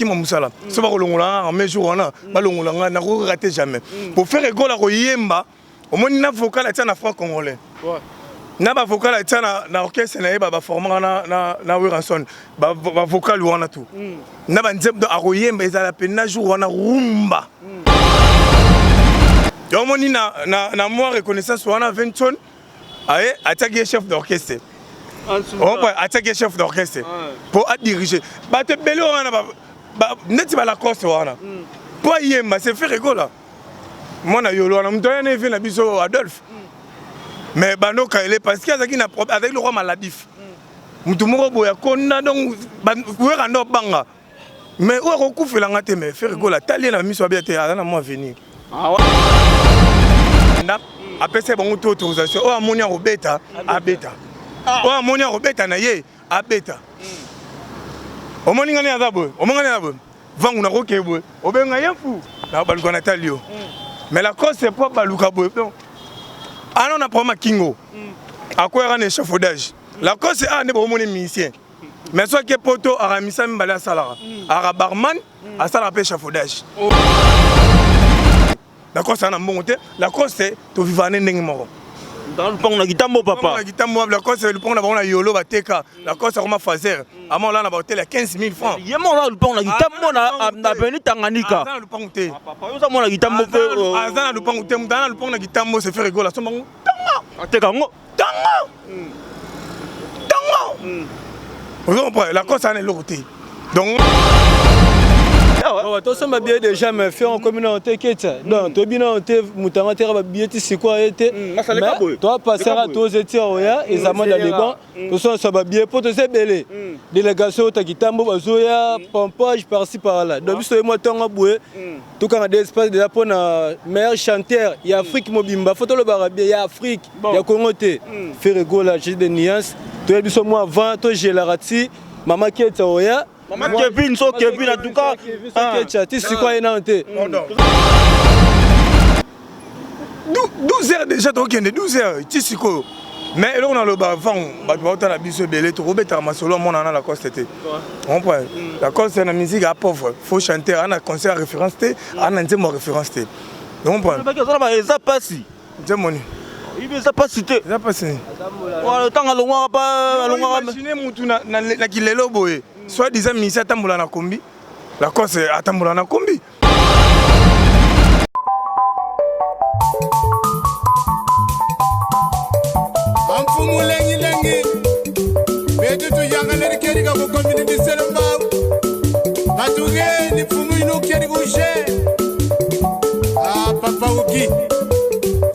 Nakokima mosala so bakolongola nga armée jour wana, balongola nga, nakorate jamais po Ferre Gola koyemba. Omoni na vocal atia na franc congolais na bavocal atia na orchestre na ye, baformaka na Werrason, bavocal wana tu na banzembo akoyemba ezala pena jour wana rumba. Omoni na mwa reconnaissance wana, Venson aye atiaki ye chef d'orchestre, atiaki ye chef d'orchestre mpo adirige bato ebele wana neti balacoste wana mpo ayemba. C'est Ferre Gola, mwana yolo wana, moto aya na efe na biso Adolphe, mais bando kayele parce que azalaki na azalaki lokwa maladif, motu moko boye akonda. Donc wera nde obanga, mais oyo akokufelanga te. Mais Ferre Gola atali ye na miso, abia te, aza na mwa avenir. Apesa bango to autorisation, oyo amoni akobeta abeta, oyo amoni akobeta na ye abeta. Omoni ngani aza boye, omoni ngani aza boye, vangu nakoke boye, obenga ye fu na baluka na tali yo. Mais Lacoste po baluka boye, donc ana na problème akingo akweyaka na échafaudage. Lacoste a nde bokomoni musicien, mais soki poto akamisa mibale, asalaka aka barman, asalaka mpe échafaudage. Lacoste aza na mbongo te. Lacoste tovivaka ne ndenge moko. Lupango na Kitambo, papa. Na Kitambo, Lacoste lupango na bango na Yolo bateka. Lacoste akoma faser, ama olala na bahotel ya 15 000 francs. Ye moko na lupango na Kitambo na avenue Tanganyika. Aza na lupango te. Papa, oza mwana Kitambo mpe. Aza na lupango te. Moto aza na lupango na Kitambo, se Ferre Gola, asomba ngo ntango. Ateka yango. Ntango ntango, ozo comprendre? Lacoste aza na eloko te, donc Tosomba billet déjà, mais fi okomi nano te ketia. Donc toyebi nano te moto yango ateka babillet ti sikoyo ye te. Toapasaka tozetia oya ezama dans le bon. Tosomba babillet mpo toza ebele, délégation ota Kitambo bazoya, pompage par-ci par-là. Donc biso toye mwa ntongo boye, tokanga de espace déjà mpona meilleur chanteur ya Afrique mobimba. Fo tolobaka bien ya Afrique, ya Congo te. Ferre Gola, Jésus de nuance, toyebi biso mwa avant togelaka ti mama Ketia oya. Mama Kevin, so Kevin en tout cas. Ketia ti sikoyo ye nano te. 12 heures déjà tokende, 12 heures ti sikoyo. Mais eloko naloba avant, bato baotala biso ebele, tokobetaka masolo amona na Lacoste te, comprend? Lacoste na musique a pauvre, faux chanteur, ana concert ya référence te, ana nzembo ya référence te, comprend? Eza pasi. Nzembo nini? Ibi eza pasi te. Eza pasi. Ntango alongwaka pa alongwaka. Imagine mutu na kilelo boye, soit disant musicien, atambola na kombi. Lacoste atambola na kombi. Amfumu lengilengi betu tuyangaleli kerika kukomini disele mbawu batugeni mfumu inu keri kushe. Ah, papa uki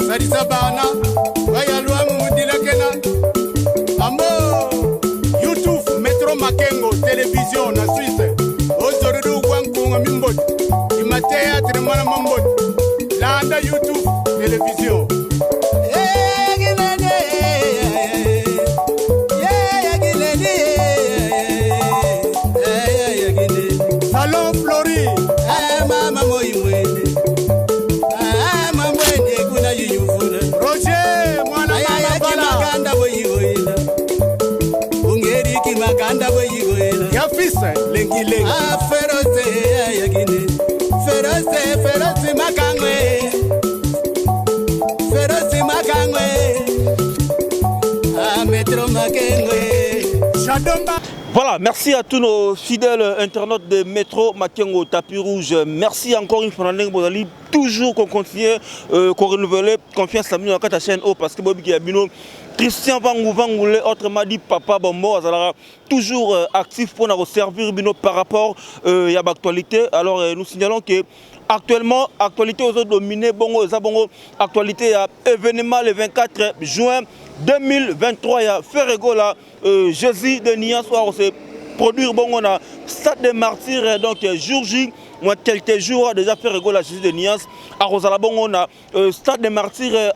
salisa bana bayalwamu mudilakena amo YouTube Metro Makengo Television na Suisse ozorudu gwankunga mimboti ima théâtre mwana mamboti landa YouTube Television. Salon Flori. Mama moimwene mamwene kuna yuyuvuna. Roger mwana mama bala. Makanda boyigoyela ungeriki makanda boyigoyela. Ya fils lengi lengi. Ferose yakine ferose ferose makangwe ferose makangwe Metro Makengwe. Shadomba. Voilà, merci à tous nos fidèles internautes de Metro Makengo Tapis Rouge. Merci encore une fois, ndenge bozali toujours qu'on continue qu'on renouveler confiance na bino na kati ya chaîne O, parce que boyebi ya bino Christian Vangu Vangule, autrement dit Papa Bombo, azalaka toujours actif pour nous servir bino par rapport ya actualité. Alors nous signalons que actuellement actualité ozo dominer bongo eza bongo actualité ya événement le 24 juin 2023 ya Ferre Gola Jésus de Nuance oyo se produire bongo na Stade des Martyrs. Donc jour J, moi quelques jours déjà, Ferre Gola Jésus de Nuance akozala bongo na Stade des Martyrs.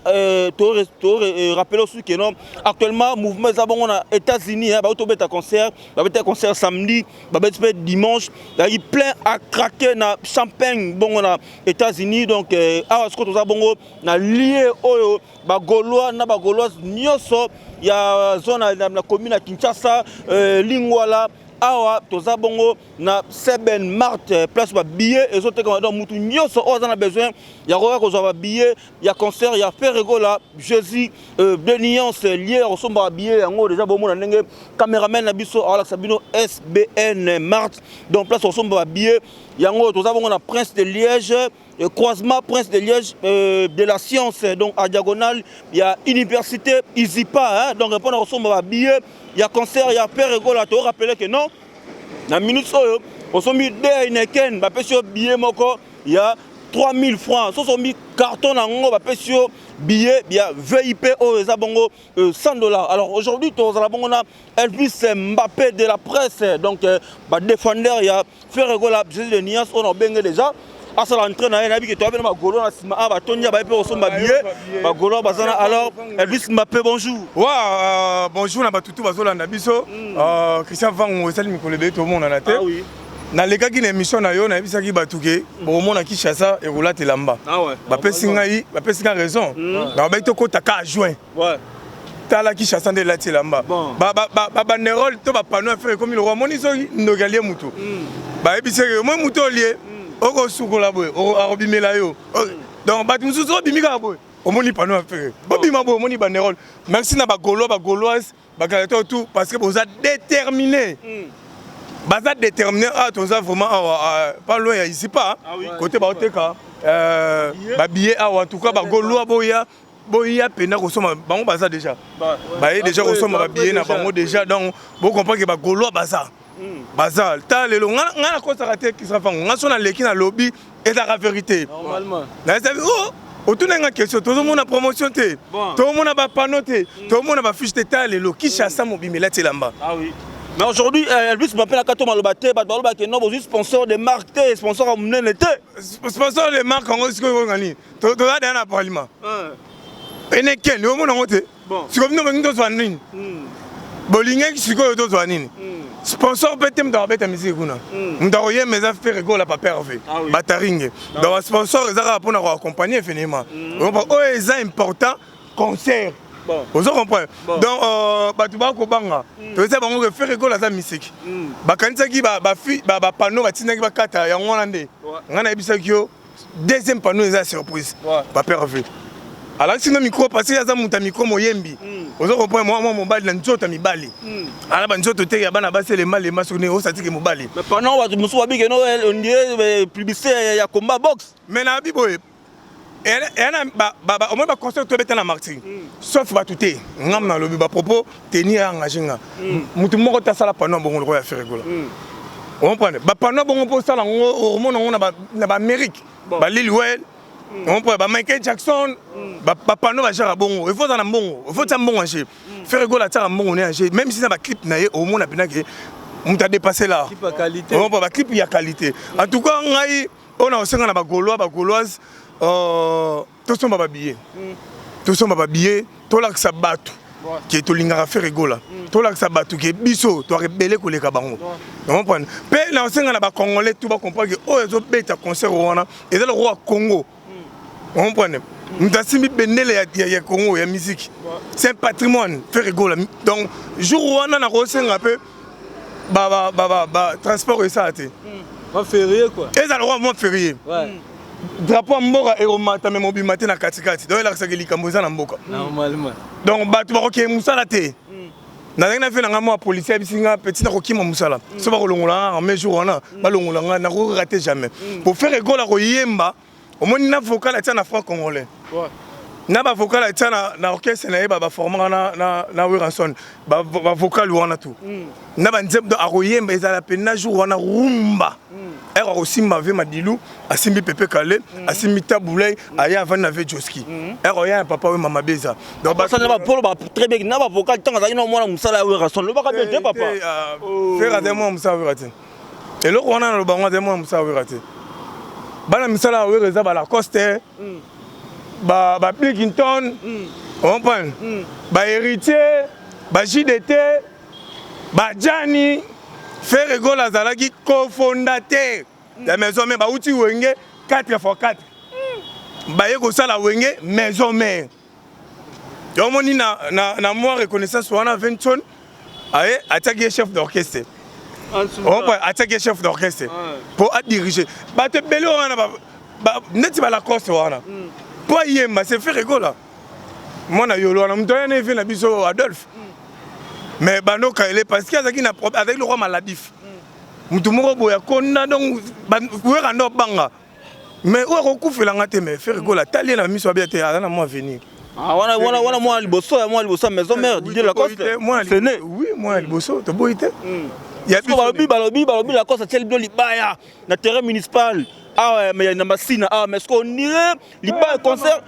To rappeler aussi que non, actuellement mouvement eza bongo na États-Unis, hein, baotobeta concert, babeta concert samedi, babeti mpe dimanche, ezalaki plein à craquer na Champagne bongo na États-Unis. Donc awa sikoyo toza bongo na lieu oyo bagaulois na bagauloise nyonso ya zone na commune ya Kinshasa, Lingwala. Awa toza bongo na Seben Mart, place ba billets ezotekama. Donc mutu nyonso oyo aza na besoin ya koya kozwa ba billets ya concert ya Ferre Gola Jésus de Nuance, lieu ya kosomba ba billets yango déjà. Bomona ndenge cameraman na biso awalakisa bino SBN Mart, donc place kosomba ba billets yango. Toza bongo na Prince de Liège, croisement Prince de Liège de la Science, donc à diagonale ya université ISIPA, hein. Donc mpona kosomba ba billets ya concert ya Ferre Gola, torappeler que non, na minute oyo osombi de Heineken, bapesi yo billet moko ya 3000 francs. So osombi carton na yango, bapesi yo billet ya VIP oyo eza bongo 100 $. Alors aujourd'hui tozala bongo na Elvis Mbappé de la presse, donc badéfendeur ya Ferre Gola Jésus de Nuance, oyo na obenge déjà asala entrée na ye. Nayebi ke toyabi na bagaulois na nsima a batondi baye mpe kosomba billet. Bagaulois baza na. Alors Elvis Mbappé, bonjour. Wa bonjour na batutu bazolanda biso. Christian Vango, esali mikolo ebele tomonana te. Ah, oui. Nalekaki na émission na yo, nayebisaki bato ke bokomona Kinshasa ekolata elamba. Ah ouais. Bapesi ngai, bapesi ngai raison. Nabaki tokota ka juin. Tala Kinshasa nde elati elamba. Babanderole to bapanneau ya Ferre ekomi lokwa omoni soki ndoki alie mutu. Bayebisi eke omoi mutu olie, okosukola boye, akobimela yo. Donc bato mosusu obimi kaka boye, omoni panneau ya Ferre, obima boye, omoni banderole. Merci na bagaulois, bagauloise, bagladiateur tout, parce que boza déterminé, baza déterminé. Ah, toza vraiment awa, pas loin ya ISIPA. Ah oui. Côté baoteka babillet awa. En tout cas bagaulois, boya, boya mpena kosomba. Bango baza déjà, baye déjà kosomba babillet na bango déjà. Donc bocomprendre ke bagaulois baza, baza ta lelo. Nga nakosaka te, kisra fango. Nga so naleki, nalobi, ezalaka vérité. Normalement. Nayesabi o otuna nga question: tozomona promotion te, tozomona bapanneau te, tozomona bafiche te. Ta lelo Kinshasa mobimba elati elamba. Ah oui. Mais aujourd'hui, Elvis Mbappé na kato maloba te, bato baloba ke non, bozwi sponsor de marque te, sponsor ya monene te. Sponsor de marque yango sikoyo oyoka nini? Toza deya na parlement enekeni, omona yango te. Sikoyo bino bolingi tozwa nini? Bolingaki sikoyo tozwa nini? Sponsor mpe te. Moto akobeta misiki kuna, moto akoyemba eza Ferre Gola, papa Herve. Ah oui. Bataringe. Donc basponsor eza kaka mpona koaccompagner événement oyo eza important, concert. Ozo comprendre? Donc bato bakobanga, toyesa bango ke Ferre Gola aza misiki. Bakanisaki bapanneau batindaki bakata yango wana nde. Ngai nayebisaki yo, deuxième panneau eza surprise. Papa Herve alakisi no micro parce que aza moto ya micro, moyembi. Ozo comprendre? Mwa mobali na nzoto ya mibali, ala banzoto te ya bana basi elembalema. Soki ndenge osatiki mobali. Mais pendant bato mosusu babike no, on dirait publicité ya combat boxe. Mais nayebi boye, eya na omoni baconcert tobeta na Martyr, sauf bato te. Ngam nalobi bapropos tenir ya engage nga. Motu moko te asala panneau ya bongo lokola ya Ferre Gola. Ocomprendre? Bapanneau ya bongo mpo osala yango, omona yango na baamérique, balil Wayne, ocomprendre, bamichael Jackson. Bapanneau bagenre ya bongo, il faut ozala na mbongo, il faut tia mbongo age. Ferre Gola atiaka mbongo ne age, même si na baclip na ye omona mpena ke moto adépassé là. Clip ya qualité. Omona baclip ya qualité. En tout cas ngai oyo na kosenga na bagaulois, bagauloise, tosomba babillet, tosomba babillet, tolakisa bato ke tolingaka Ferre Gola, tolakisa bato ke biso toaka ebele koleka bango. Comprendre? Mpe na kosenga na bacongolais tout bacomprendre ke oyo ezobeta concert wana eza le roi Congo. Comprendre? Moto asimbi bendele ya Congo ya musique, c'est un patrimoine, Ferre Gola. Donc jour wana na kosenga mpe ba transport esala te. Mois férié quoi. Ezala roi mois férié. Drapeau ya mboka ekomata me mobima te na katikati. Donc elakisaka likambo eza na mboka. Normalement. Donc bato bakokende mosala te. Nazalaki na fe na ngai mwa policier, ayebisi nga: petit, nakokima mosala so bakolongola nga armée jour wana, balongola nga, nakorater jamais. Po Ferre Gola koyemba, omoni na vocal atia na franc congolais, na bavocal atia na orchestre na ye, baformaka na Werrason, bavocal wana tout na banzembo akoyemba, ezala pena jour wana rumba. Ere akosimba ve Madilu, asimbi Pepe Kale, asimbi Tabulei, aye avandi na ve Joski, ere oya ya papa oyo mama beza. Donc basala bapolo ba très bien na bavocal. Ntango azalaki na mwana mosala ya Werrason, lobaka bien te, papa. Ferre azali mwana mosala Wera te. Eloko wana naloba ngo, azali mwana mosala Wera te. Bana misala ya Wera eza balacoste, ba Billington, comprendre, bahéritier, ba JDT, bajani. Ferre Gola azalaki cofondateur ya Maison Mère. Bauti Wenge 4 x 4, baye kosala Wenge Maison Mère. Omoni na mwa reconnaissance wana, Venson aye atiaki ye chef d'orchestre. Atiaki ye chef d'orchestre mpo adirige bato ebele wana, neti balacoste wana, mpo ayemba. C'est Ferre Gola, mwana yolo wana, moto aya na efe na biso Adolphe. Mais bando kayele, parce que azalaki na azalaki lokwa maladif, motu moko boye akonda. Donc Wera ndo abanga, mais oyo akokufelanga te. Mais Ferre Gola atali ye na miso, abia te, aza na mwa avenir. Ah, wana wana wana mwana liboso ya mwana liboso ya Maison Mère, Didier Lacoste. Oui, mwana liboso, toboyi te. Balobi Lacoste atieli bino libaya na terrain municipal awa na Masina awa. Mais ce qu'on dirait libaya concert,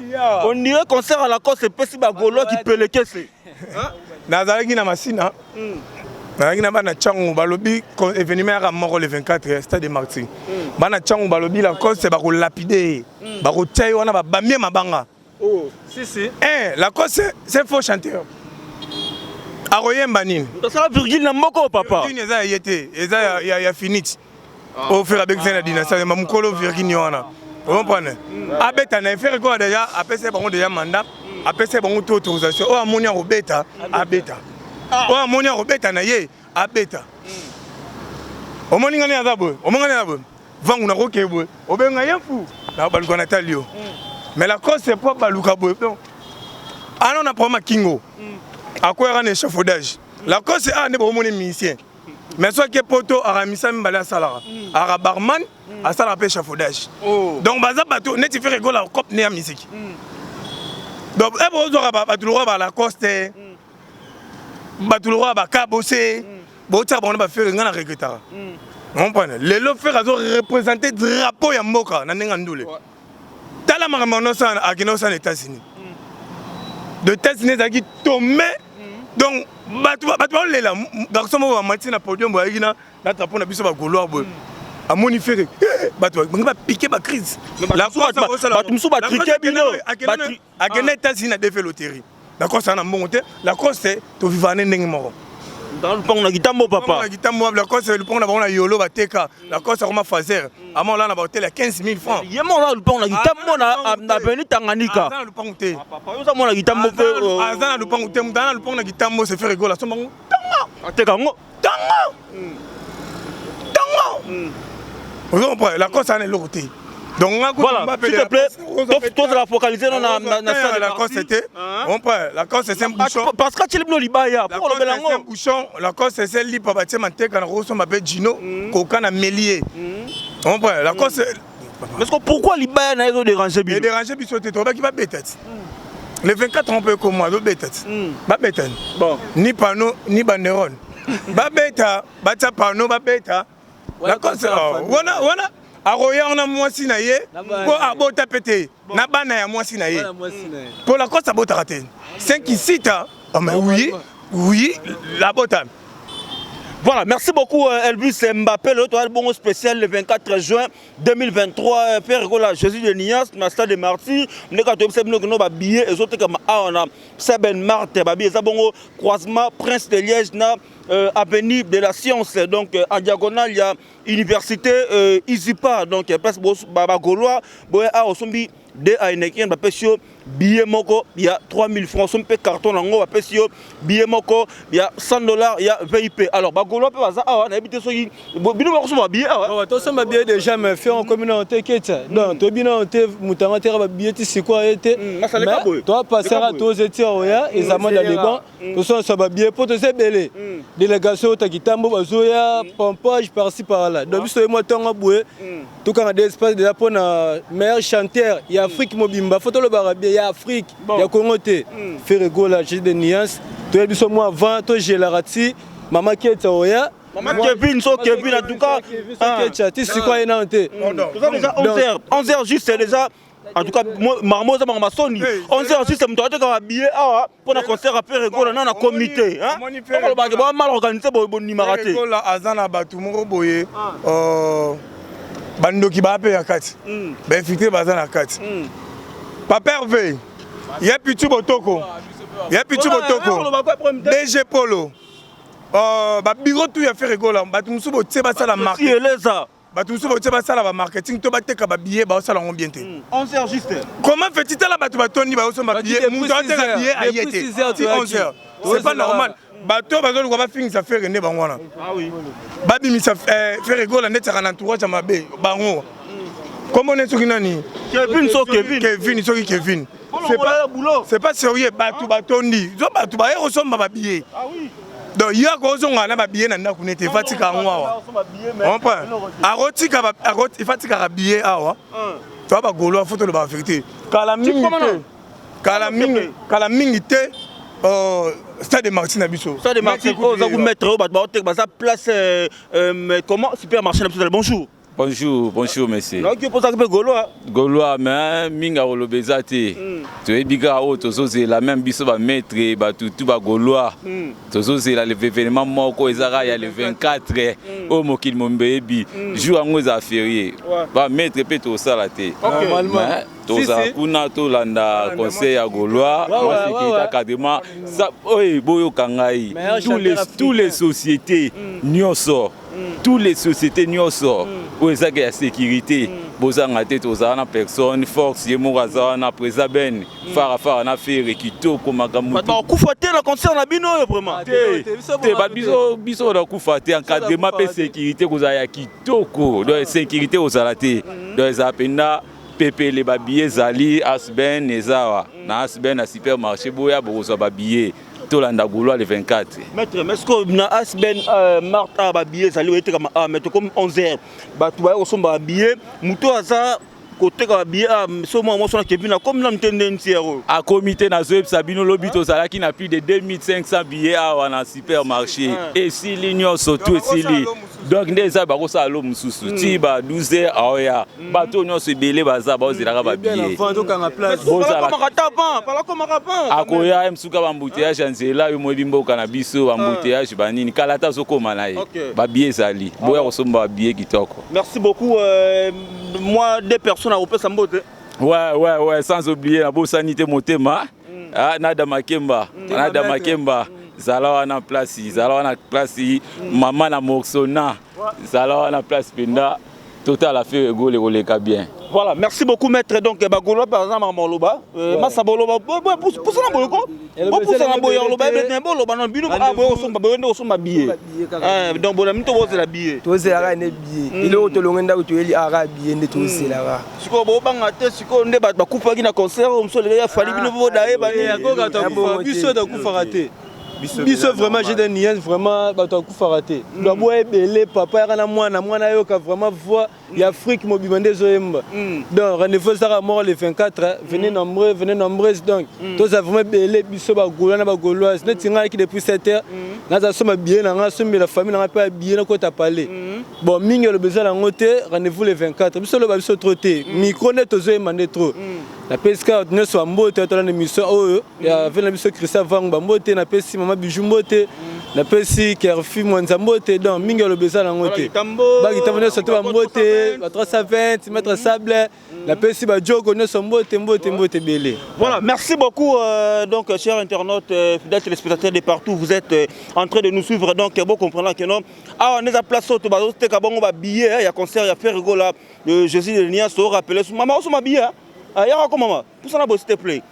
on dirait concert à Lacoste epesi bagaulois kipelekese. Nazalaki na Masina, nazalaki na bana ntango balobi événement yaka moko le 24, stade de Martyr. Bana ntango balobi Lacoste bakolapide ye, bakotia ye wana, babamie mabanga. Oh, si si. Eh, Lacoste, c'est faux chanteur. Akoyemba nini? Tosala virgule na moko, papa. Virgule eza ya ye te, eza ya finite. Oyo Ferre abekisa na dynastie, ma mokolo virgule wana. Comprendre? Abeta na Ferre ko déjà apesa bango déjà mandat, apesa bango to autorisation. Oyo amoni akobeta, abeta. Oyo amoni akobeta na ye, abeta. Omoni ngani aza boye? Omoni ngani aza boye? Vangu nakoke boye, obenga ye fu na baluka na tali yo. Mais Lacoste po baluka boye, donc ana na problème kingo akweyaka na échafaudage. Lacoste awa nde bokomoni musicien, mais soki poto akamisa mibale, asalaka aka barman, asalaka mpe échafaudage. Donc baza bato neti Ferre Gola, cop ne ya musique. Donc e bozwaka bato lokwa ba Lacoste, bato lokwa bakabose, botiaka bango na baFerre. Ngai na regrettaka, comprendre? Lelo Ferre azo représente drapeau ya mboka na ndenge ya ndule. Tala makambo yango osala, akende osala na États-Unis. De États-Unis ezalaki tombe. Donc bato baolela garçon moko bamati na podium boye, ayaki na drapeau na biso bagaulois boye, amoni Ferre, bato bangi bapike bacrise. Bato mosusu batrike bino. Akende États-Unis na DV loterie. Lacoste aza na mbongo te. Lacoste tovivaka ne ndenge moko. Lupango na Kitambo, papa. Na Kitambo, Lacoste lupango na bango na Yolo bateka. Lacoste akoma faser, ama olala na bahotel ya 15 000 francs. Ye moko na lupango na Kitambo na avenue Tanganyika. Aza na lupango te. Papa, yo oza mwana Kitambo mpe. Aza na lupango te. Moto aza na lupango na Kitambo, c'est Ferre Gola. Asombango ntango. Ateka yango. Ntango, ntango. Ozo comprendre? Lacoste aza na eloko te. Donc nga Voilà, s'il te plaît, tozala focaliser na na Lacoste te. Comprend? Lacoste, c'est un bouchon. Parce que atieli bino libaya po kolobela yango. C'est un bouchon. Lacoste, c'est lipa batie manteka na kosomba mpe jino koka na melie. Comprend? Lacoste. Parce que pourquoi libaya na ezo déranger bino? Déranger biso te, tobaki babeta ti le 24, on peut comment azobeta ti babeta. Bon. Ni panneau ni banderole, babeta, batia panneau, babeta. Lacoste wana wana akoya wana mwasi na ye mpo abota mpe te na bana ya mwasi na ye, mpo Lacoste abotaka te. 5 sita. Oh, mais oui, labota. Voilà, merci beaucoup Elvis Mbappé. Le total bongo spécial le 24 juin 2023. Ferre Gola, Jésus de Nias, na stade de Martyr. Ndeka to bino no ba billet ezote kama awa na Seben Marte, ba billet eza bongo croisement Prince de Liège na avenue de la Science. Donc en diagonale il y a université Isipa. Donc place ba ba Gaulois boye a osombi de Heineken, bapesi yo billet moko ya 3000 francs. Somi mpe carton nango, bapesi yo billet moko ya 100 $ ya VIP. Alors bagaulois mpe baza awa, nayebi te soki bino bakosomba billet awa. Tosomba billet déjà, mais fe okomi nano te keta. Donc toyebi nano te moto yango ateka babillet ti sikoyo ye te. Toapasaka toza ti oya ezama dans les bons, tosomba babillet mpo toza ebele. Délégation ota Kitambo bazoya, pompage par-ci par-là. Donc biso toye mwa ntongo boye, tokanga des espace déjà mpona meilleur chanteur ya Afrique mobimba. Fo tolobaka bien, ya Afrique, ya Congo te. Ferre Gola, Jésus de Nuance, toyebi biso mwa avant, togelaka ti mama Keta oya. Mama Kevin, so Kevin, en tout cas. Ketia ti sikoyo ye nano te. Toza déjà 11 heures, 11 heures juste, c'est déjà. En tout cas, marmo eza makambo masoni. 11 heures juste, moto atekaka billet awa mpona concert ya Ferre Gola na comité olobaki ba mal organisé, bonimaka te. Gola aza na bato moko boye, bandoki baa mpe ya kati, bainfiltré baza na kati. Papa Hervé ya Pitu Botoko, ya Pitu Botoko, DG Polo, babiro tu ya Ferre Gola, bato mosusu botie basala eleza. Bato mosusu botie basala bamarketing to bateka babillet, baosala yango bien te. 11 heures juste. Comment fait-il? Tala bato batondi, baosomba billet, moto ateka billet aye te ti 11 heures, c'est pas normal. Bato oyo bazoluka bafingisa Ferre nde bango wana. Babimisa Ferre Gola nde tiaka na entourage ya mabe bango. Kombo ne soki nani? Kevin so Kevin. Kevin soki Kevin. C'est pas sérieux bato batondi. Zo bato baye kosomba ba billets. Donc yo akozonga na ba billets na ndako nete efatika yango awa. Comprends? Akotika efatikaka billet awa. Toa ba Gaulois faut toloba vérité. Kala mingi te. Kala mingi, kala mingi te. Stade de Martyrs na biso. Stade de Martyrs oyo oza komettre oyo bato baoteka baza place comment supermarché na biso. Bonjour. Bonjour, bonjour monsieur. Nayoki opozaka mpe Gaulois. Gaulois, mais mingi akoloba eza te. Toyebi kaka oyo tozozela, même biso bamaître batutu bagaulois tozozela le événement moko eza kaka ya le 24 oyo mokili mombe eyebi jour yango eza férié, bamaître mpe tosala te. Mais tozala kuna tolanda conseil ya Gaulois, mwa sécurité, encadrement oyo boyoka ngai, tous les sociétés nyonso, tous les sociétés nyonso oyo ezaka ya sécurité, bozanga te. Tozala na personne force, ye moko aza wana, président Ben Fara Fara na Ferre kitoko makambo. Bato bakokufa te na concert na bino oyo vraiment? Te te, babiso biso nakufa te. Encadrement mpe sécurité kozala ya kitoko, donc sécurité kozala te, donc ezala mpenza pepele. Babillet ezali asben, eza awa na asben na supermarché. Boya, bokozwa babillet, tolanda Gaulois le 24. Maître, mais est-ce que na Asben Marta babillet ezali oyo etekama? Ah, mais tokomi 11 heures, bato baya kosomba babillet, moto aza koteka babillet so mwa mwasi wana Kevin akomi nanu te nde ntiere oyo? Akomi te. Nazoyebisa bino, lobi tozalaki na plus de 2500 billets awa na supermarché, esili nyonso, tu esili. Donc nde eza bakosala lo mosusu ti ba 12 heures aoya. Bato nyonso ebele baza baozelaka babillet. Akoya msuka baembouteillage ya nzela, yo moyebi mboka na biso, baembouteillage banini, kala ata azokóma na ye. Babillet ezali, boya kosomba babillet kitoko. Merci beaucoup. Moi deux personnes akopesa mbote. Ouais, sans oublier nabosani te motema, ah, Nada Makemba, Nada Makemba, zala wana place, zala wana place, mama na Morsona, zala wana place mpenza totala Ferre Gola ekoleka bien. Voilà, merci beaucoup maître. Donc bagaulois par exemple maloba, masa boloba, pusana boye ko. Bopusana boye loba ebete boloba non bino ah boye kosomba boye nde kosomba billet. Donc bona mito bozela billet. Tozelaka nde billet. Eloko tolonge ndako toyeli aka billet nde tozelaka. Sikoyo bobanga te, sikoyo nde bato bakufaki na concert oyo mosu ya Fally, bino boda ye bani? Biso tokufaka te, biso vraiment j'ai des nuances, vraiment bato akufaka te. Donc boya ebele, papa yaka na mwana, mwana ayoka vraiment voix ya Afrique mobima nde ezoyemba. Donc rendez-vous ezaka moko le 24, venez nombreux, venez nombreuses. Donc toza vraiment ebele, biso bagaulois na bagauloise. Neti ngai ayaki depuis 7 heures, naza soma billet na ngai, asombela famille na ngai mpe ya billet nakota palais. Bon, mingi oloba eza nango te. Rendez-vous le 24. Biso oloba biso trop te, micro nde tozoyemba nde trop. Napesi kaka nyonso bambote tolanda émission oyo ya ve na biso Christian Vango bambote, napesi mama Bijou mbote, napesi Kerfi Mwanza mbote. Donc mingi aloba eza nango te, bakitambo nyonso te bambote, ba 320 maître sable, napesi bajoko nyonso mbote, mbote, mbote ebele. Voilà, merci beaucoup. Donc, chers internautes, fidèles téléspectateurs de partout, vous êtes en train de nous suivre. Donc, bon, comprendre que non. Ah, on est à place, auto, bongo, ba billet, il y a concert, il y a Ferre Gola, Jésus de Nias, rappelé. Maman, on billet. Ah, y'a quoi, maman? Pour ça, s'il te plaît.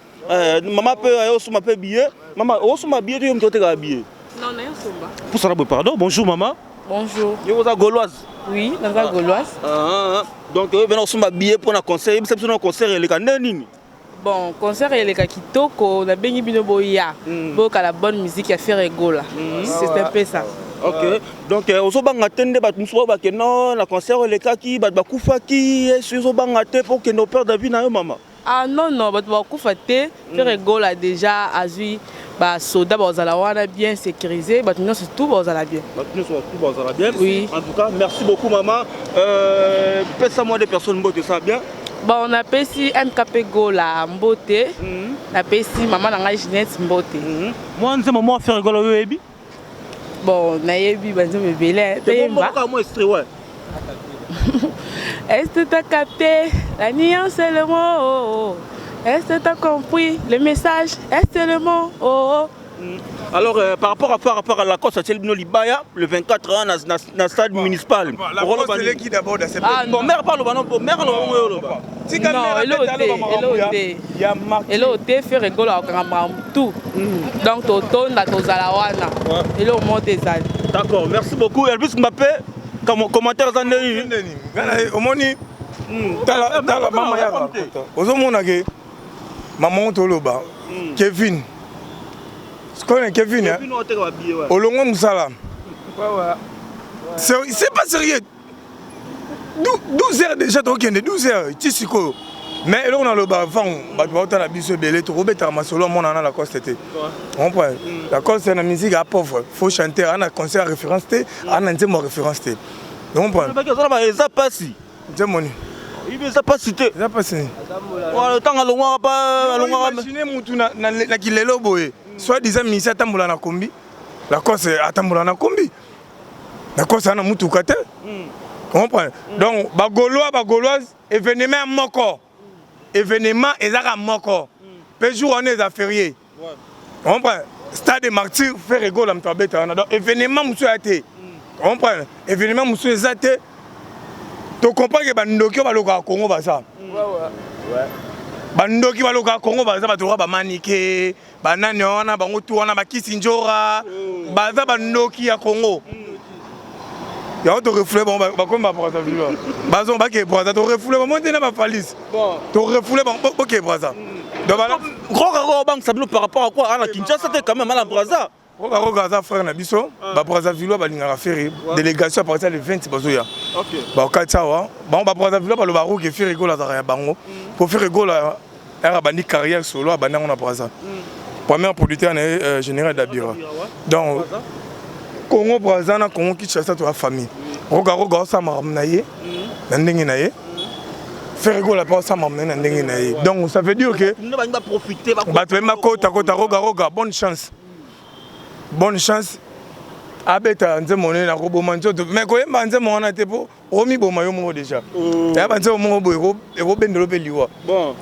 Maman peut, osomba pe billet. Maman, osomba billet, tu as billet. Non, non, osomba. Pour ça, pardon. Bonjour, maman. Bonjour. Yo, vous gauloise. Oui, naza gauloise. Ah, ah. Donc, venez osomba billet pour un concert. Il y a un concert, il y a nini? Bon, concert eleka kitoko, nabengi bino boya boyoka la bonne musique ya Ferre Gola, c'est un peu ça. Ok, donc ozobanga te nde bato mosusu bakende na concert elekaki, bato bakufaki, esi ozobanga te mpo okende operdre vie na yo, mama? Ah non non, bato bakufa te. Ferre Gola déjà azwi basoda, bazala wana bien sécurisé, bato nyonso tout bazala bien. Bato nyonso tout bazala bien. Oui. En tout cas, merci beaucoup maman. Pesa moi des personnes mbote, ça bien. Bon, napesi MKP Gola mbote, napesi mama na ngai Ginette mbote. Mwa nzembo mwa Ferre Gola oyo oyebi? Bon, nayebi banzembo ebele. Toyemba mwa extrait, ouais. Est-ce que t'as capté la nuance et le mot? Est-ce que t'as compris le message? Est-ce le mot? Oh, oh. Alors par rapport à par rapport à Lacoste atieli bino libaya le 24 ans na stade municipal. Lacoste eleki d'abord dans Ah, Bon, mère pa aloba, non, bon, mère aloba ngo oloba. Tika. Non, eloko te, eloko te. Ya Martin. Eloko te. Ferre Gola akokanga makambo tout, donc totonda, tozala wana, eloko moko te ezali. D'accord, merci beaucoup Elvis Mbappé. Commentaire eza ndeni? Ndeni ngana omoni, tala tala mama yaka, ozomona ke mama ngo toloba Kevin, sikoyo Kevin, hein? Olongwe mosala, c'est pas sérieux. 12 heures déjà, tokende 12 heures ti sikoyo. Mais eloko naloba, vango bato baotala biso ebele, tokobetaka masolo amonana na Lacoste te, comprend? Lacoste na musique a pauvre, faux chanteur, ana concert ya référence te, ana nzembo ya référence te, comprend? Eza pasi. Nzembo nini? Ibi eza pasi te. Eza pasi. Ntango alongwaka pa alongwaka. Imagine mutu na kilelo boye, soit disant musicien, atambola na kombi. Lacoste atambola na kombi? Lacoste ana mutuka te, comprend? Donc Bagaulois, Bagauloise, événement ya moko, événement ezaka moko mpe jour wana eza férié, comprend? Stade Martyr, Ferre Gola moto abeta wana. Donc événement mosusu aya te, comprend? Événement mosusu eza te. Tocomprendre ke bandoki oyo balokaka Kongo baza, bandoki balokaka Kongo baza, bato loka bamanike, banani wana, bango tu wana, bakisi njora, baza bandoki ya Kongo. Yango torefouler bango, bakomi baBrazzaville, bazo bake Braza, torefouler bango te na bafalise, torefouler bango, boke Braza. Donc Roga obangisa bino par rapport à quoi? Ana Kinshasa te quand même, ana Braza. Roga Roga aza frère na biso. Babrazzaville balingaka Ferre. Délégation à partir le 20 bazoya, bakati awa bango. Babrazzaville baloba roke Ferre Gola azalaka ya bango, po Ferre Gola ere abandi carrière solo, abandi yango na Braza. Premier producteur na ye, Général Dabira. Donc Congo Braza na Congo Kinshasa toya famille. Roga Roga osala makambo na ye na ndenge na ye, Ferre Gola mpe osala makambo na ye na ndenge na ye. Donc ça veut dire que bato bayemba kota kota. Roga Roga, bonne chance, bonne chance. Abeta nzembo nene nakoboma nzoto, mais koyemba nzembo wana te, mpo omiboma yo moko déjà. Ya banzembo moko boye ekobendelo mpe liwa.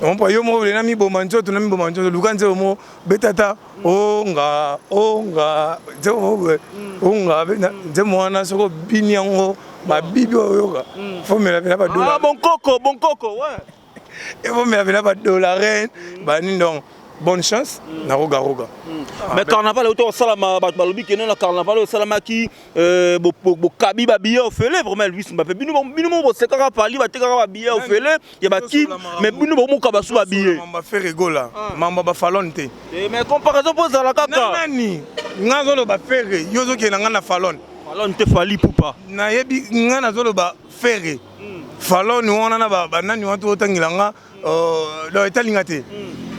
Ompo yo moko boye, namiboma nzoto, namiboma nzoto. Luka nzembo moko, beta ta onga onga, nzembo moko boye onga. Nzembo wana soki obini yango, mabibi oyoka, fomela mpena badola. Bonkoko, bonkoko, ouais. Efomela mpena badola banini. Donc bonne chance na Roga Roga. Mais carnaval euti kosalama, bato balobi keno na carnaval oyo esalamaki, bokabi babillet ofele. Vraiment Elvis Mbappe, bino moko bosekaka pali, batekaka babillet ofele ya bakib, mais bino bomokaba su babillet. Mamba Ferre Gola, mamba bafalone te. Mais comparaison mpo ezala kaka. Nani nga azoloba Ferre, yo ozokende nga na Falone? Falone te, Fally Ipupa. Nayebi, nga nazoloba Ferre. Falone wana na banani wana totangela nga, donc etalinga te.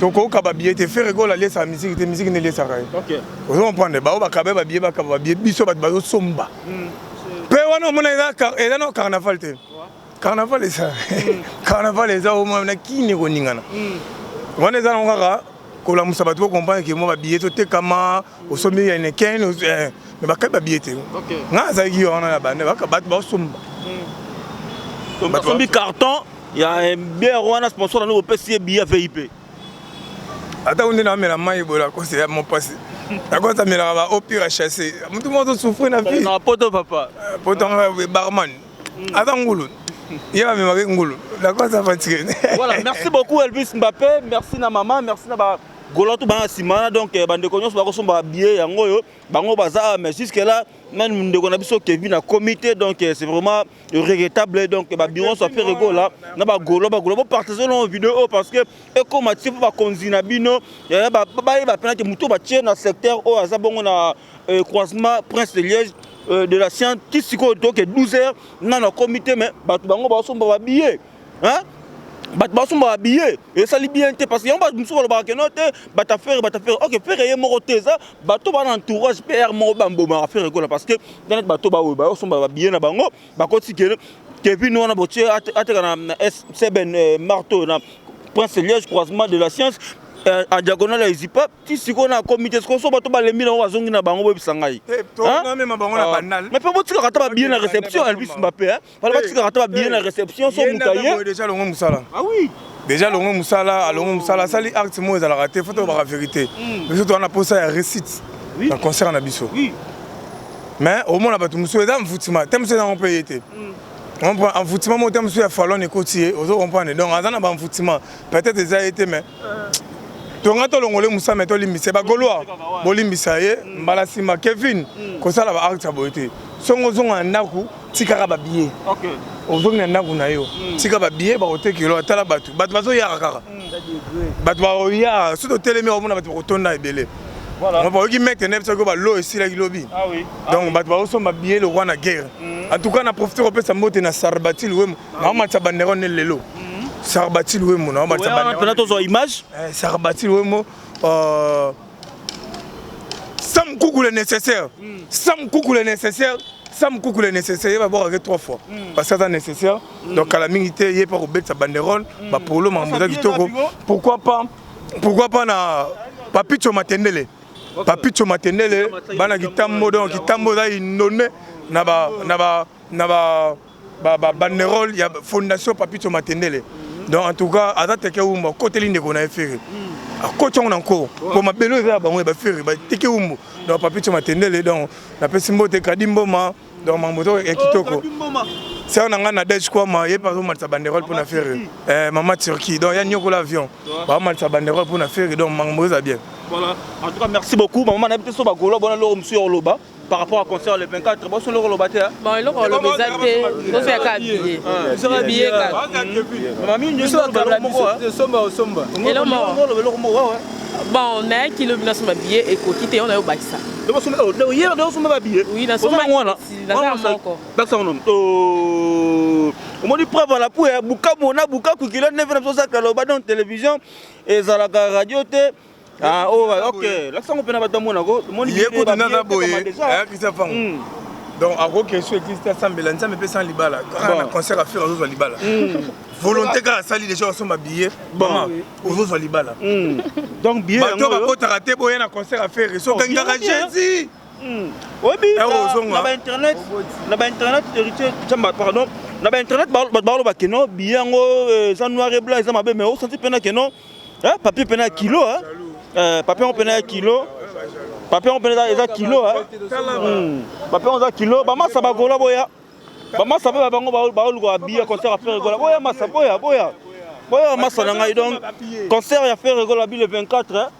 Tokoyoka babillet te. Ferre Gola aliesaka misiki te, misiki nde eliesaka ye. Ozo comprendre? Bao bakaba babillet, bakaba babillet. Biso bato bazosomba mpe wana, omona eza no carnaval te. Carnaval eza, carnaval eza omona kini koningana wana, eza nango kaka kolamusa bato bocomprendre ke mo babillet totekama, osombi ya neken, mais bakabi babillet te. Nga azalaki wana na bande, bato basomba. Basombi carton ya bière wana, sponsor nano opesi ye billet VIP. Ata nde naamela mai boye, Lacoste ya mopasi. Lacoste amelaka ba eau pure chasse. Motu moko azosouffrir na vie. Na poto, papa. Poto barman ata ngulu, ye bamemaki ngulu. Lacoste afatike. Voilà, merci beaucoup Elvis Mbappé, merci na mama, merci na bagola to bana nsima wana. Donc bandeko nyonso bakosomba babillet yango oyo bango baza, mais jusque là nani ndeko na biso Kevin akomi te. Donc c'est vraiment regrettable. Donc babureau nyonso Ferre Gola na bagolo, bagolo, bopartage no vidéo oyo, parce que ekóma ti mpo bakonzi na bino bayeba mpena ke motu batie na secteur oyo aza bongo na croisement Prince de Liège de la Science. Ti sikoyo toke 12 heures, nano akomi te, mais bato bango bazosomba babillet, bato basomba babillet. Esali bien te, parce que yango bato mosusu balobaka keno te, bato Ferre, bato Ferre. Ok, Ferre ye moko te, eza bato bana entourage pr moko bambomaka Ferre Gola, parce que neti bato baoyo bayosomba babillet na bango, bakoti kene Kevin wana botie ateka na S7 marteau na Prince Liège, croisement de la Science. En diagonale ya Izipa ti sikoyo na akomi te. Sikoyo so bato balembi nango, bazongi na bango, boyebisa ngai. Mais mpe botikaka ata babillet na réception. Elvis Mbappe, bala batikaka ata babillet na réception so moto aye. Déjà longo mosala. Ah oui. Déjà longo mosala, alongo mosala, asali acte moko ezalaka te. Faut tolobaka vérité. Biso toza na posa ya réussite na concert na biso, mais omona bato mosusu eza mfutima te, mosusu ezango mpe ye te. Envoûtement moko te, mosusu ya falone ekoti ye, ozo comprendre. Donc aza na baenvoûtement, peut-être eza ye te, mais tonga tolongole mosala, mais tolimbisa ye. Bagaulois, bolimbisa ye. Mbala nsima, Kevin, kosala baacte ya boye te. Songo ozonga na ndako, tikaka babillet. Ozongi na ndako na yo, tika babillet, bakotekelo. Atala bato, bato bazoyaka kaka, bato bakoya. Soki totelemi, omona bato bakotonda ebele. Bayoki maître ne soki balo esilaki lobi. Donc bato bazosomba billet lokwa na guerre. En tout cas, na profite kopesa mbote na Sarbatil Wemo, naomatisa banderole ne lelo. Sarbatil Wemo, naomatisa banderole. Tozwa image. Sarbatil Wemo, Sam Kuku le nécessaire, Sam Kuku le nécessaire, Sam Kuku le nécessaire. Ye babwakake trois fois parce que aza nécessaire. Donc kala mingi te, ye mpa kobetisa banderole, bapolo, makambo eza kitoko. Pourquoi pas, pourquoi pas na Papicho Matendele, Papicho Matendele, bana Kitambo. Donc Kitambo eza inondé na ba banderole ya fondation Papicho Matendele. Donc en tout cas, aza teke wumbu, akoteli ndeko na ye Ferre, akoti yango na nkoro po mabele eza ya bango ya baFerre, bateke wumbu. Donc Papicho Matendele, donc napesi mbote Kadi Mboma. Donc makambo to ya kitoko. Sœur na ngai na Dej Kwama, ye mpe azomatisa banderole mpo na Ferre. Mama Turquie, donc ya niokola avion, baomatisa banderole mpo na Ferre. Donc makambo eza bien. Voilà, en tout cas merci beaucoup mama. Nayebi te so bagaulois bona loko mosusu ya koloba par rapport à concert le 24. Boso loko loba te? Bon, eloko oloba eza te, tozoyaka billet, billet kaka. Osomba, osomba. Eloko moko. Bon, nayaki lobi, nasomba billet, ekoki te, ona yo bakisa. Osomba babillet? Oui, nasomba, naza moko. Omoni preuve ala pu ya Bukabu na Bukaku kilo neve na biso ozaka loba. Donc télévision ezalaka radio te. Ah, oh, ok, lakisango mpena bato bamonako. Ye kutu naza boye, ayakisa fango. Donc akoki so église te, asambela Nzambe epesa libala. Kaka na concert affaire, azozwa libala. Volonté kaka asali déjà, osomba billet, mama, ozozwa libala. Donc billet Bato bakotaka te, boya na concert affaire so okangaka Jésus. Oyebi, na bainternet, na bainternet, Héritier, pardon, na bainternet bato baloba keno billet yango eza noir et blanc, eza mabe. Mais osanti mpena keno papier mpena ya kilo, papier yango mpena ya kilo, papier yango mpena eza kilo, papier yango eza kilo. Bamasa bagola, boya. Bamasa mpe bango baoluka babillet concert ya Ferre Gola. Boya masa, boya, boya, boya masa na ngai. Donc concert ya Ferre Gola bi le 24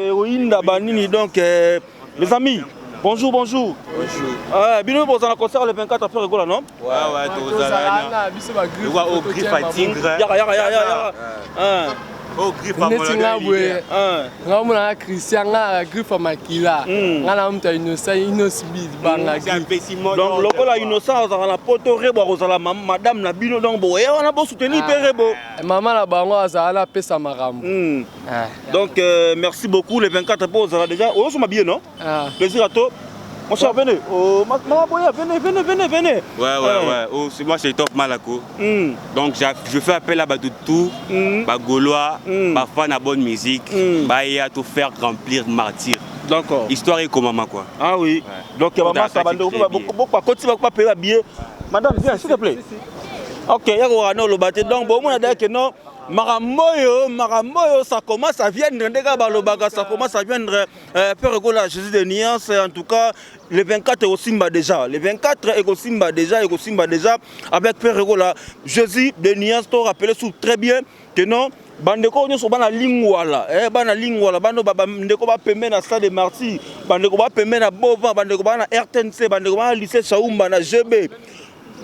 ekoyinda banini. Donc les amis, bonjour, bonjour. Bonjour. Bino bozala concert le 24 Ferre Gola, non? Ouais, tozala. Au griffe à tigre. Yaka, yaka, yaka, yaka. Au griffe à Neti nga boye, nga omona nga Christian, nga na griffe ya makila, nga na moto ya Innocent, Innoss'B, banga griffe. Donc lokola Innocent azalaka na poto, Rebo akozala madame na bino. Donc boya wana, bosoutenir mpe Rebo. Mama na bango azala na apesa makambo. Donc merci beaucoup. Le 24 mpo ozala déjà oyosoma billet, non? Plaisir à toi. Mon cher, venez. Oh, maman Boya, venez, venez, venez, venez. Ouais. Oh, moi, c'est Top Malako. Donc, je fais appel à Badoutou, ba Gaulois, ba fan à bonne musique, ba ya tout faire remplir Martyr. D'accord. Histoire est comme maman, quoi. Ah oui. Ouais. Donc, maman, ça va beaucoup, beaucoup, payer un billet. Madame, viens, s'il te plaît. Ok, ya ko no lobate. Donc, bon, on a dit que non. Makambo, makambo, ça commence à viendre. Ndeka balobaka, ça commence à viendre. Ferre Gola, Jésus de Nuance, en tout cas, le 24 ekosimba déjà. Le 24 ekosimba déjà, ekosimba déjà. Avec Ferre Gola, Jésus de Nuance, to rappelé sous très bien que non, bandeko nyonso bana Lingwala, bana Lingwala, bano bandeko bapembe na stade Martyr, bandeko bapembe na Bova, bandeko bana na RTNC, bandeko bana lycée Shaumba na GB,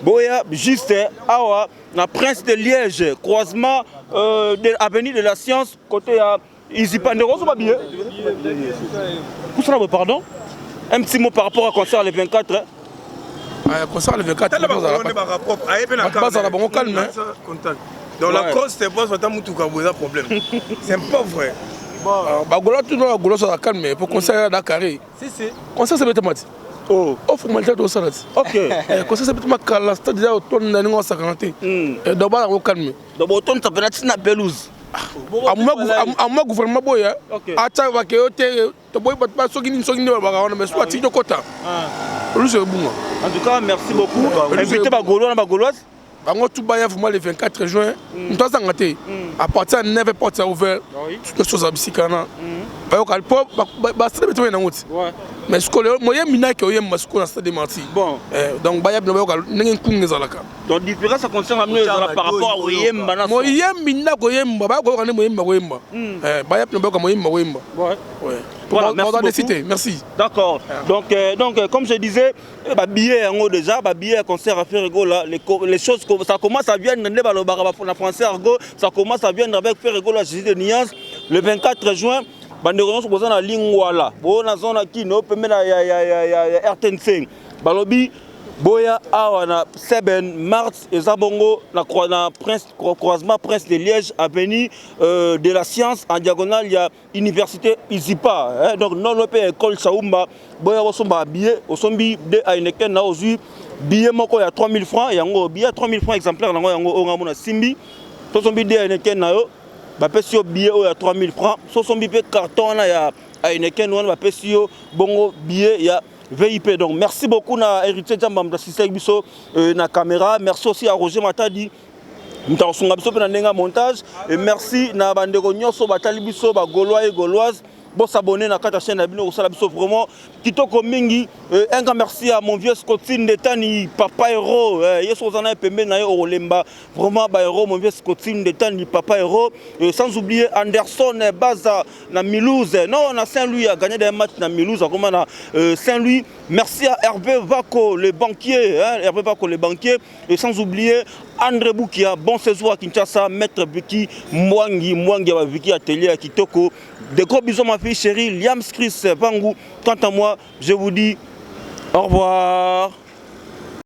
boya juste awa na Prince de Liège, croisement de avenue de la Science, côté ya Izipa. Ndeko, ozoba billet kusana boye. Pardon, un petit mot par rapport à concert le 24. Concert le 24, bazala bango calme. Donc la cause, c'est pas ata mutuka boye eza problème, c'est pas vrai. Bagola, tout bagola ozala calme po concert ya da carré. Concert sebetama ti o formalité tosala ti. Concert sebetama kala, stade eza otonda ndenge osakana te. Donc bala yango calme. Donc botonda mpena ntina pelouse. Amwa gouvernement boye atya bakeyo te, toboyi bato basoki nini, soki nini balobaka wana, mais soki atiki tokota, pelouse ebunga. En tout cas, merci beaucoup. Invité bagaulois na bagauloise. Bango tout baya vraiment le 24 juin, moto azanga te. À partir ya 9, porte ya ouvert, nyonso ozala bisika wana, bayoka po bastade bete nango ti. Mais sikoyo moyembi naki oyemba sikoyo na Stade Martyr, donc baya bino bayoka ndenge nkunga ezalaka. Donc différence ya concert na bino ezala par rapport à oyemba na moyembi ndako oyemba, baya koyoka nde moyembi akoyemba. Baya bino bayoka moyembi akoyemba. Voilà, merci beaucoup. Merci. D'accord. Donc, comme je disais, ba billet yango déjà, ba billet ya concert à Ferre Gola, les choses, ça commence à viendre, nde balobaka na français argot, ça commence à viendre avec Ferre Gola, Jésus de Nuance, le 24 juin. Bandeko nyonso boza na Lingwala, boza na zone Kino, pembeni ya RTNC, balobi boya awa na 7 mars, eza bongo na prince, croisement Prince de Liège, avenue de la Science, en diagonale ya université ISIPA, hein, donc non mpe école Saumba. Boya bosomba billet. Osombi de Heineken na ozwi billet moko ya 3000 francs. Yango billet ya 3000 francs, exemplaire nango yango oyo ngamona simbi. Tosombi de Heineken na yo, bapesi yo billet oyo ya 3000 francs. Sosombi mpe carton wana ya Heineken wana, bapesi yo bongo billet ya VIP. Donc merci beaucoup na Héritier Jamba, moto assisté biso na caméra. Merci aussi à Roger Matadi, moto akosunga biso mpe na ndenge ya montage. Et merci na bandeko nyonso batali biso, bagaulois et gauloise. Bosabonner na kati ya chaîne na bino, kosala biso vraiment kitoko mingi. Un grand merci à mon vieux Scotine Ndetani, papa héros. Ye soki oza na ye pembeni na ye, okolemba vraiment bahéros. Mon vieux Scotine Ndetani, papa héros. Sans oublier Anderson Baza na Milouse, non, na Saint-Louis, a gagné des matchs na Milouse, akoma na Saint-Louis. Merci à Hervé Vako le banquier, hein, Hervé Vako le banquier. Et sans oublier André Boukia, bon séjour à Kinshasa. Maître Vicky Mwangi Mwangi ya Vicky Atelier ya Kitoko. Des gros bisous, ma fille chérie Liam Chris Vangou. Quant à moi, je vous dis au revoir.